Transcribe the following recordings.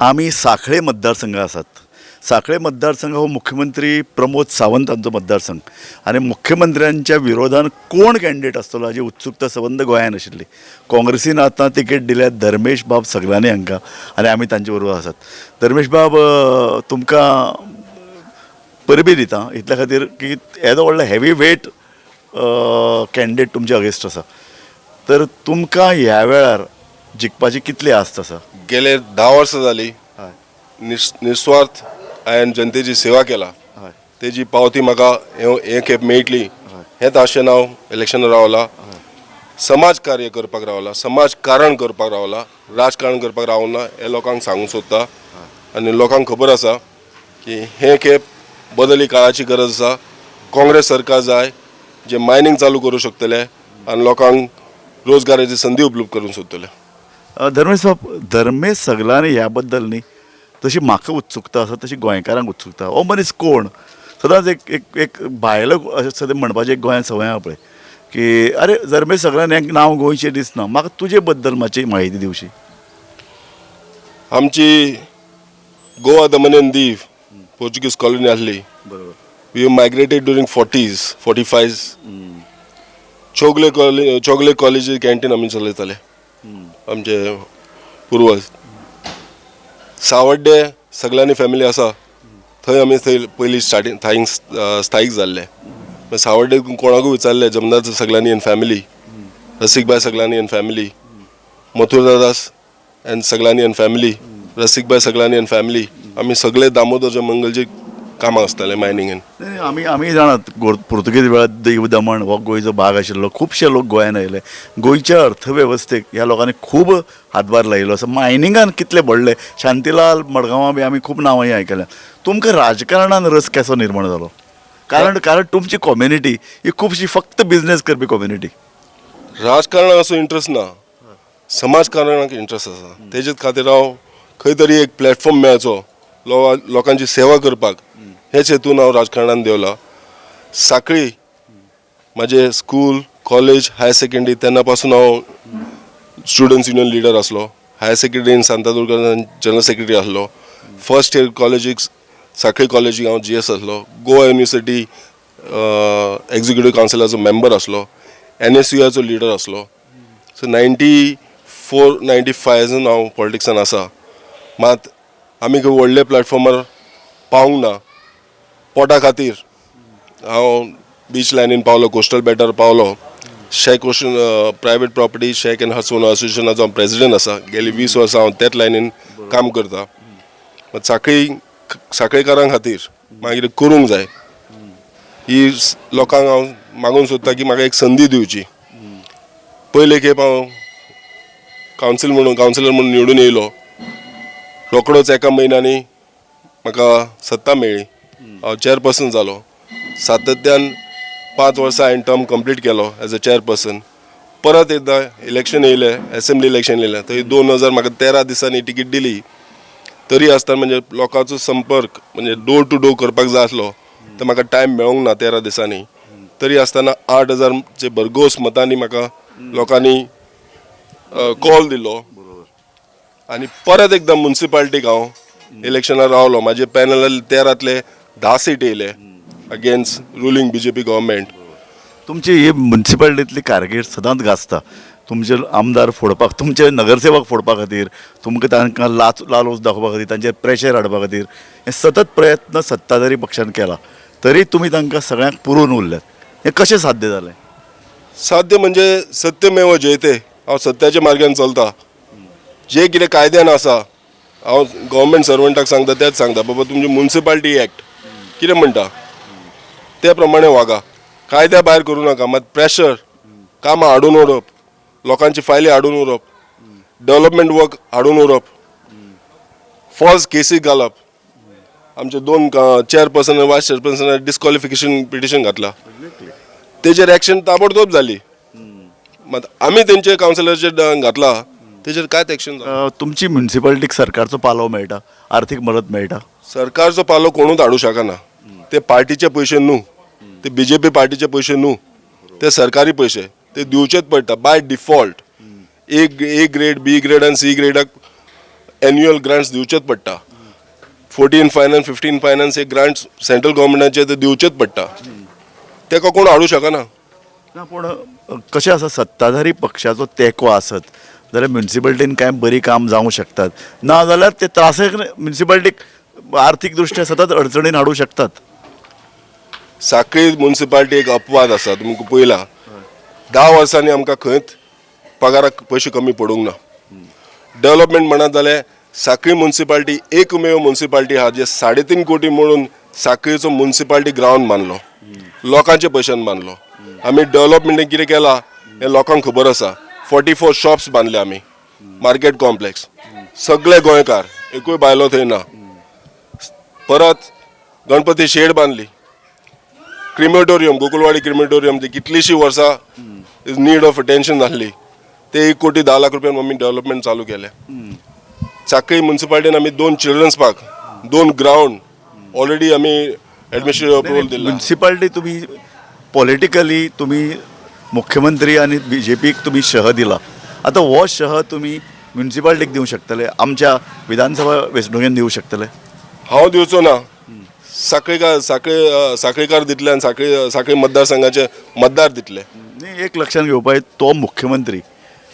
आमी सांखळे मतदारसंघ आसात. सांखळे मतदारसंघ हो मुख्यमंत्री प्रमोद सावंत हांचो मतदारसंघ आनी मुख्यमंत्र्यांच्या विरोधान कोण कॅन्डिडेट आसतलो हाजी उत्सुकता सबंद गोंयान आशिल्ली. काँग्रेसीन आतां तिकेट दिल्या धर्मेश बाब सगलानी हांकां आनी आमी तांचे बरोबर आसात. धर्मेश बाब, तुमकां परबी दिता इतल्या खातीर की येदो व्हडलो हेवी वेट कॅन्डिडेट तुमच्या अगेन्स्ट आसा, तर तुमकां ह्या वेळार जिखपाची कितली आस्त आसा? गेले 10 वर्सां जाली निस्वार्थ हांवें जनतेची सेवा केला. तेजी पावती म्हाका हे हे खेप मेळटली हेच आशेन हांव इलेक्शनाक रावला. समाज कार्य करपाक रावला, समाजकारण करपाक रावला, राजकारण करपाक रावना हें लोकांक सांगूंक सोदता. आनी लोकांक खबर आसा की हे खेप बदली काळाची गरज आसा. काँग्रेस सरकार जाय जे मायनींग चालू करूं शकतले आनी लोकांक रोजगाराची संदी उपलब्ध करूंक सोदतले. धर्मेश बाब, धर्मेश सगलानी ह्या बद्दल न्ही तशी म्हाका उत्सुकता आसा तशी गोंयकारांक उत्सुकता. हो मनीस कोण? सदांच एक एक एक भायलो अशें सदां म्हणपाचें एक गोंयांत संवय आहा पळय की अरे, धर्मेश सगलानी हें नांव गोंयचें दिसना. म्हाका तुजे बद्दल मातशी म्हायती दिवशी. आमची गोवा, दमन आनी दीव पोर्चुगीज कॉलनी आसली. We migrated during 40s, 45. Chowgule college, Chowgule college canteen आमी चलयताले आमचे पुर्वज. सावड्डे सगळ्यांनी फॅमिली आसा, थंय आमी थंय पयलीं स्टार्टींग स्थायीक स्थायीक जाल्ले. मागीर सावड्डे कोणाकूय विचारले, जमनाथ सगळ्यांनी इन फॅमिली, रसिकबाय सगळ्यांनी इन फॅमिली, मथुरदास अँड सगळ्यांनी इन फॅमिली, रसिकबाय सगळ्यांनी इन फॅमिली. आमी सगळे दामोदरच्या मंगलचे कामां आसताले मायनिंगेन. नाही, आमी जाणात, पुर्तुगेज वेळार दीव दमण हो गोंयचो भाग आशिल्लो. खुबशे लोक गोंयांत आयले. गोंयच्या अर्थवेवस्थेक ह्या लोकांनी खूब हातभार लायिल्लो आसा. मायनिंगान कितले व्हडले शांतीलाल मडगांवां बी आमी खूब नांवां आयकल्या. तुमकां राजकारणान रस कसो निर्माण जालो? कारण तुमची कम्युनिटी ही खुबशी फक्त बिजनेस करपी कम्युनिटी. राजकारणाक असो इंट्रस्ट ना, समाजकारणाक इंट्रस्ट आसा. तेजेच खातीर हांव खंय तरी एक प्लॅटफॉर्म मेळचो लोकांची सेवा करपाक, हेच हेतून हांव राजकारणान देंवला. साखळी म्हाजें स्कूल, कॉलेज, हायर सेकंडरी, तेन्ना पासून हांव स्टुडंट्स युनियन लिडर आसलो. हायर सेकंडरीन सांतादुर्गा जनरल सेक्रेटरी आसलो. फर्स्ट इयर कॉलेजीक, साखळी कॉलेजीक हांव जीएस आसलो. गोवा युनिवर्सिटी एक्झिक्युटीव कावन्सिलाचो मेंबर आसलो. एनएसयूआचो लिडर आसलो. सो 94, 95 हांव पॉलिटिक्सान आसा. मात आमी खंय व्हडले प्लॅटफॉर्मार पावूंक ना. पोटा खातीर हांव बीच लायनीन पावलो, कोस्टल बेल्टार पावलो. Shack ocean private property shack and house owner असोसिएशनाचो हांव प्रेसिडेंट आसा. गेली 20 वर्सां हांव त्याच लायनीन काम करता. मात साखळी, साखळीकारां खातीर मागीर करूंक जाय ही लोकांक हांव मागूंक सोदता की म्हाका एक संदी दिवची. पयले खेप हांव कावन्सील म्हणून, कावन्सिलर म्हणून निवडून येयलो. रोकडोच एका म्हयन्यांनी म्हाका सत्ता मेळ्ळी, हांव चेअरपर्सन जालो. सातत्यान 5 वर्सां हांवें टर्म कंप्लीट केलो एज अ चेअरपर्सन. परत एकदां इलेक्शन येयलें, एसेंब्ली इलेक्शन येयलें, थंय 2000 म्हाका 13 दिसांनी टिकीट दिली. तरी आसतना म्हणजे लोकांचो संपर्क, म्हणजे डोर टू डोर करपाक जाय आसलो, तर म्हाका टायम मेळोंक ना 13 दिसांनी. तरी आसतना 8000चे भरघोस मतांनी म्हाका लोकांनी कॉल दिलो आनी परत एकदां मुन्सिपाल्टीक हांव इलेक्शनाक रावलो. म्हाजे पॅनल 13तले 10 सीट येयले अगेन्स्ट रुलींग बीजेपी गव्हर्मेंट. तुमची ही मुन्सिपालिटींतली कारकीर्द सदांच गाजता. तुमचे आमदार फोडपाक, तुमचे नगरसेवक फोडपा खातीर, तुमकां तांकां लाच लालोच दाखोवपा खातीर, तांचेर प्रेशर हाडपा खातीर हे सतत प्रयत्न सत्ताधारी पक्षान केला. तरी तुमी तांकां सगळ्यांक पुरोवन उरल्यात. हें कशें साध्य जालें? साध्य म्हणजे सत्यमेव जयते. हांव सत्याच्या मार्गान चलता. जे कितें कायद्यान आसा, हांव गव्हर्मेंट सर्वंटाक सांगता तेच सांगता, बाबा, तुमची मुन्सिपाल्टी एक्ट कितें म्हणटा ते प्रमाणे वागा, कायद्या भायर करूं नाका. मात प्रेशर, कामां हाडून उडोवप, लोकांची फायली हाडून उडोवप, डेव्हलपमेंट वर्क हाडून उडोवप, फॉल्स केसी घालप. आमचे दोन चेअरपर्सन आनी वायस चेअरपर्सन डिस्क्वॉलिफिकेशन पिटिशन घातला, तेजेर एक्शन ताबडतोब जाली. मात आमी तेंचे कावन्सिलरचेर घातला, तेजेर कांयच एक्शन जावना. तुमची म्युन्सिपालिटीक सरकारचो पालव मेळटा, आर्थीक मदत मेळटा? सरकारचो पालो कोणूच हाडूंक शकना. ते पार्टीचे पयशे न्हू, ते बीजेपी पार्टीचे पयशे न्हू, ते सरकारी पयशे, ते दिवचेच पडटा by default. A grade, B grade आनी सी ग्रेडाक एन्युअल ग्रांट्स दिवचेच पडटा. 14 फायनान्स, 15 फायनान्स हे ग्रांट्स सेंट्रल गव्हर्मेंटाचे ते दिवचेच पडटा. तेका कोण हाडूं शकना. ना, पूण कशें आसा, सत्ताधारी पक्षाचो तेंको आसत जाल्यार म्युनिसिपालिटीन कांय बरी काम जावंक शकतात, ना जाल्यार ते त्रासय म्युनिसिपालिटीक आर्थीक दृश्ट्या सतत अडचणीन हाडूं शकतात. साखळी मुन्सिपालिटी एक अपवाद आसा. तुमकां पळयला, 10 वर्सांनी आमकां खंयच पगाराक पयशे कमी पडूंक ना. डेव्हलपमेंट म्हणत जाल्यार साखळी मुन्सिपालिटी एकमेव मुन्सिपालिटी आहा जे 3.5 कोटी म्हणून साखळीचो मुन्सिपालिटी ग्रावंड बांदलो, लोकांच्या पयशान बांदलो. आमी डेव्हलपमेंट कितें केलां हें लोकांक खबर आसा. 44 शॉप्स बांदले आमी, मार्केट कॉम्प्लेक्स, सगळे गोंयकार, एकूय बायलो थंय ना. परत गणपती शेड बांदली, क्रिमेटोरियम, गोकुलवाडी क्रिमेटोरियम जी कितलीशीं वर्सां is need of attention आसली, ते 1 कोटी 10 लाख रुपयान आमी डेव्हलपमेंट चालू केलें. साखळी मुन्सिपालिटीन आमी 2 चिल्ड्रन्स पार्क, 2 ग्रावंड ऑलरेडी आमी एडमिनिस्ट्रेटिव्ह अप्रुवल दिला. म्युनिसिपालिटी तुमी पॉलिटिकली तुमी मुख्यमंत्री आनी बीजेपीक तुमी शह दिला. आतां हो शह तुमी म्युनिसिपालिटीक दिवंक शकतले, आमच्या विधानसभा वेंचणुकेन दिवंक शकतले? हांव दिवचो ना. साखळीकार, साखळी साखळीकार दितले आनी साखळी साखळी मतदारसंघाचे मतदार दितले. न्ही, एक लक्षांत घेवपाक जाय, तो मुख्यमंत्री,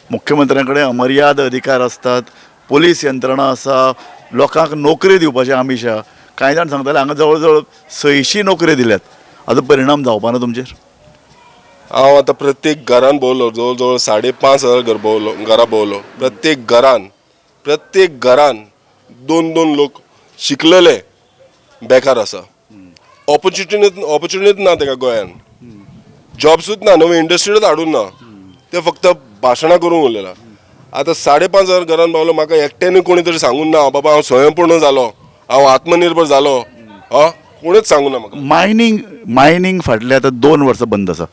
मुख्यमंत्र्या कडेन अमर्याद अधिकार आसतात, पोलीस यंत्रणा आसा, लोकांक नोकरी दिवपाचें आमीश आहा. कांय जाण सांगताले हांगा जवळ जवळ 600 नोकऱ्यो दिल्यात. हाजो परिणाम जावपा ना तुमचेर? हांव आतां प्रत्येक घरान भोंवलो, जवळ जवळ 5,500 घर भोंवलो, घरां भोंवलो. प्रत्येक घरान दोन दोन लोक शिकलेले बेकार आसा. ऑपॉर्च्युनिटीच ना तेका गोंयान, जॉब्सूच ना, नवे इंडस्ट्रीच हाडून ना, ते फक्त भाशणां करूंक उरलेला. आतां 5,500 घरान पावलो, म्हाका एकट्यानूय कोणी तरी सांगून ना, बाबा हांव स्वयंपूर्ण जालो, हांव आत्मनिर्भर जालो. हा, कोणूच सांगू ना म्हाका. मायनींग मायनींग फाटले आतां 2 वर्सां बंद आसा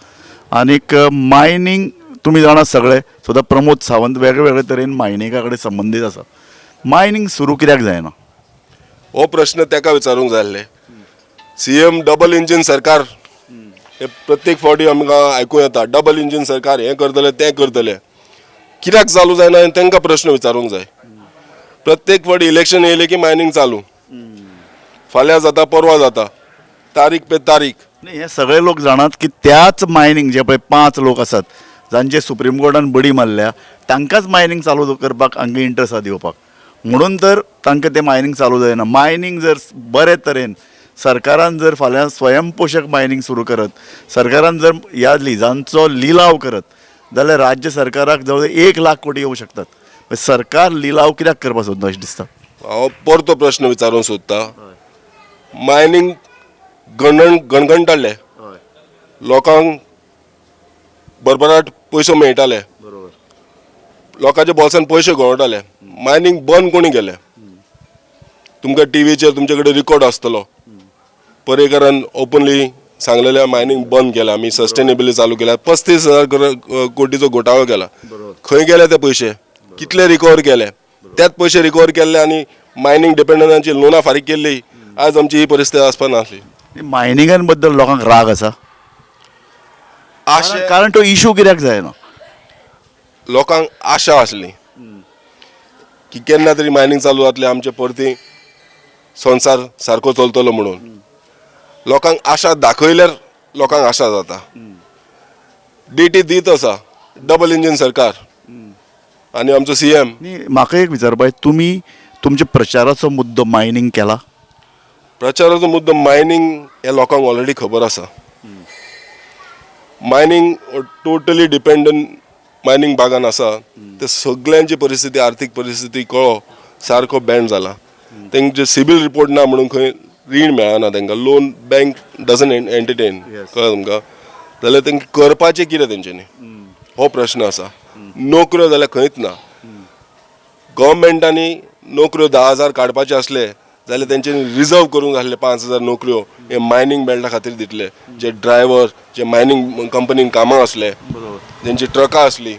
आनीक मायनींग तुमी जाणा सगळे, सुद्दां प्रमोद सावंत वेगळे वेगळे तरेन मायनिंगा कडेन संबंदीत आसा. मायनींग सुरू कित्याक जायना? हो प्रश्न तेका विचारूंक जाय आसले. सीएम डबल इंजीन सरकार हे प्रत्येक फावटी आमकां आयकूं येता. डबल इंजीन सरकार हें करतले, तें करतले, कित्याक चालू जायना हें तांकां प्रश्न विचारूंक जाय. प्रत्येक फावटी इलेक्शन येयलें की मायनींग चालू, फाल्यां जाता, परवां जाता, तारीख पे तारीख. न्ही, हे सगळे लोक जाणात की त्याच मायनींग जे पळय 5 लोक आसात जांचे सुप्रीम कोर्टान बडी मारल्या, तांकांच मायनींग चालू करपाक हांगा इंट्रस्ट आसा दिवपाक, म्हणून तर तांकां तें मायनींग चालू जायना. मायनींग जर बरे तरेन सरकारान जर फाल्यां स्वयंपोशक मायनींग सुरू करत, सरकारान जर ह्या लिजांचो लिलाव करत जाल्यार राज्य सरकाराक जवळ 1 लाख कोटी येवंक शकतात. सरकार लिलाव कित्याक करपाक सोदना अशें दिसता? हांव परतो प्रश्न विचारूंक सोदता. मायनींग गणगण गणगणटाले, लोकांक भरभराट पयसो मेळटाले, लोकांच्या बोल्सान पयशे घोळटाले. मायनींग बंद कोणी केलें? तुमकां टिवीचेर तुमचे कडेन रिकॉर्ड आसतलो, पर्येकारान ओपनली सांगलेलें, मायनींग बंद केलां आमी, सस्टेनेबली चालू केल्या. 35,000 कोटीचो घोटाळो केला. खंय गेले ते पयशे? कितले रिकवर केले? त्याच पयशे रिकवर केल्ले आनी मायनींग डिपेंडंटांची लोनां फारीक केल्ली, आज आमची ही परिस्थिती आसपा नासली. मायनिंगां बद्दल लोकांक राग आसा. आशा. कारण तो इशू कित्याक जायना? लोकांक आशा आसली की केन्ना तरी मायनींग चालू जातलें, आमचे परती संवसार सारको चलतलो म्हणून. लोकांक आशा दाखयल्यार लोकांक आशा जाता. डेटी दीत आसा डबल इंजीन सरकार आनी आमचो सीएम. न्ही, म्हाका एक विचारपाक, तुमी तुमच्या प्रचाराचो मुद्दो मायनींग केला? प्रचाराचो मुद्दो मायनींग हे लोकांक ऑलरेडी खबर आसा. मायनींग टोटली डिपेंडंट मायनींग भागान आसा, ते सगल्यांची परिस्थिती, आर्थीक परिस्थिती कळो सारको बँड जाला. तेंचे सिबील रिपोर्ट ना म्हणून खंय रीण मेळना तांकां, लोन बँक डजन एंटरटेन. कळ्ळें तुमकां? जाल्यार तांकां करपाचें कितें तेंच्यांनी, हो प्रश्न आसा. नोकऱ्यो जाल्यार खंयच ना. गव्हर्मेंटांनी नोकऱ्यो 10,000 काडपाचे आसले जाल्यार तेंच्यांनी रिजर्व करूंक जाय आसले 5,000 नोकऱ्यो हे मायनींग बेल्टा खातीर दितले. जे ड्रायव्हर, जे मायनींग कंपनीन कामां आसले, जेंची ट्रकां आसली,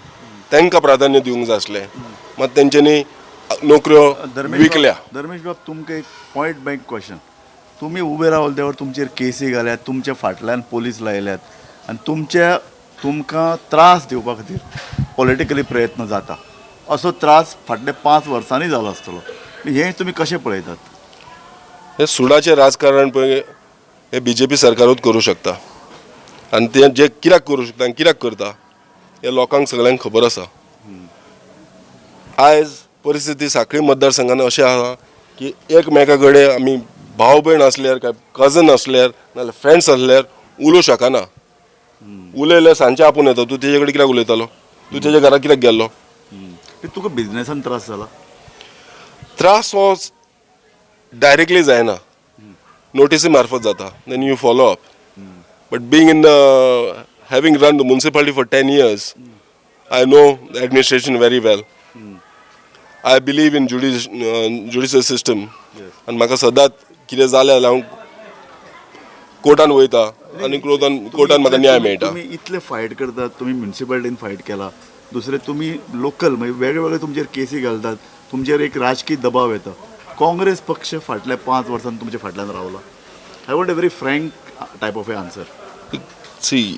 तांकां प्राधान्य दिवंक जाय आसलें. मात तेंच्यांनी नोकऱ्यो विकल्या. धर्मेश बाब, तुमकां एक पॉयंट ब्लँक क्वेश्चन. तुमी उबे रावले तेवर तुमचेर केसी घाल्यात, तुमच्या फाटल्यान पोलीस लायल्यात आनी तुमकां त्रास दिवपा खातीर पॉलिटिकली प्रयत्न जाता. असो त्रास फाटल्या 5 वर्सांनी जालो आसतलो. हें तुमी कशें पळयतात? हे सुडाचें राजकारण पळय हे बीजेपी सरकारूच करूं शकता आनी ते जे कित्याक करूं शकता आनी कित्याक करता हें लोकांक सगळ्यांक खबर आसा. आयज परिस्थिती सांखळी मतदारसंघान अशें आसा की एकमेका कडेन आमी भाव भयण आसल्यार काय कजन आसल्यार नाजाल्यार फ्रेंड्स आसल्यार उलोवंक शकना. उलयल्यार सांजचे आपोवन येता, तूं तेजे कडेन कित्याक उलयतालो, तूं तेज्या घरा कित्याक गेल्लो. तुका बिजनेसान त्रास जाला? त्रास हो डायरेक्टली जायना, नोटीसी मार्फत जाता, then you follow up. But being in having run the municipality for 10 years, I know the administration very well. I believe in judicial system. आनी म्हाका सदांच कितें जालें जाल्यार हांव कोर्टान वयता आनी कोर्टान म्हाका न्याय मेळटा. तुमी इतले फायट करतात, तुमी म्युनिसिपालिटीन फायट केला, दुसरें तुमी लोकल म्हणजे वेगळे वेगळे तुमचेर केसी घालतात, तुमचेर एक राजकीय दबाव येता. काँग्रेस पक्ष फाटल्या 5 वर्सांनी तुमच्या फाटल्यान रावला? I want a very frank type of a answer. C,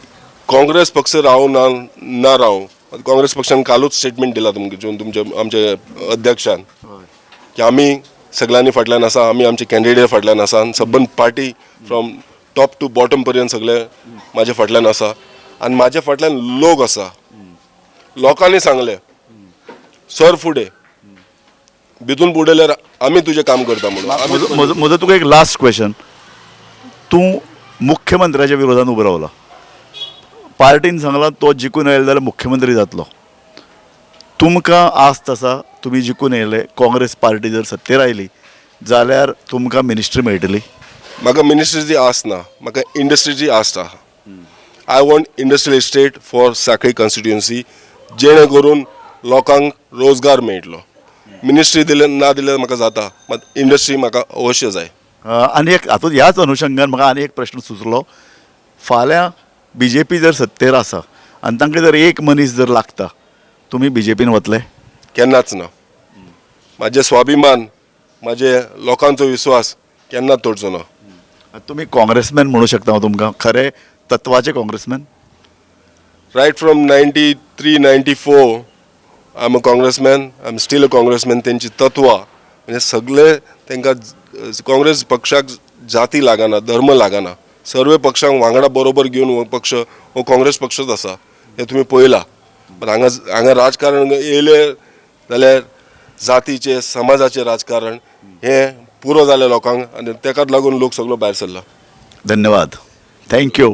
Congress पक्ष रावूं ना ना रावूं, काँग्रेस पक्षान कालूच स्टेटमेंट दिला तुमकां, तुमच्या आमच्या अध्यक्षान, की आमी सगळ्यांनी फाटल्यान आसा, आमी आमचे कॅन्डिडेट फाटल्यान आसा आनी सबंद party from top to bottom पर्यंत सगळे म्हाजे फाटल्यान आसा आनी म्हाज्या फाटल्यान लोक आसा. लोकांनी सांगलें सर फुडें भितून बुडयल्यार आमी तुजें काम करता म्हणून आमी. म्हजो म्हजो तुका एक लास्ट क्वेश्चन. तूं मुख्यमंत्र्याच्या विरोधान उबो रावला, पार्टीन सांगलां तो जिखून आयलो जाल्यार मुख्यमंत्री जातलो. तुमकां आस्त आसा तुमी जिखून येयले, काँग्रेस पार्टी जर सत्तेर आयली जाल्यार तुमकां मिनिस्ट्री मेळटली? म्हाका मिनिस्ट्रीची आस ना, म्हाका इंडस्ट्रीची आस आसा. I want industrial estate for Sanquelim constituency, जेणे करून लोकांक रोजगार मेळटलो. मिनिस्ट्री दिले ना दिल्यार म्हाका जाता, मात इंडस्ट्री म्हाका अवश्य जाय. आनी एक हातूंत ह्याच अनुशंगान म्हाका आनी एक प्रश्न सुचलो. फाल्यां बीजेपी जर सत्तेर आसा आनी तांकां जर एक मनीस जर लागता, तुमी बीजेपीन वतले? केन्नाच ना. म्हाजें स्वाभिमान, म्हाजे लोकांचो विस्वास केन्नाच तोडचो ना. तुमी काँग्रेसमॅन म्हणू शकता हांव तुमकां, खरें तत्वाचे congressman? Right from 93, 94 I am a congressman, I am still a congressman. तेंची तत्वां म्हणजे सगळे तांकां काँग्रेस पक्षाक जाती लागना, धर्म लागना, सर्व पक्षांक वांगडा बरोबर घेवन हो पक्ष हो काँग्रेस पक्षच आसा हें तुमी पळयलां. पण हांगा हांगा राजकारण येयलें जाल्यार जातीचें समाजाचें राजकारण हें पुरो जालें लोकांक आनी तेकाच लागून लोक सगळो भायर सरला. धन्यवाद, thank you.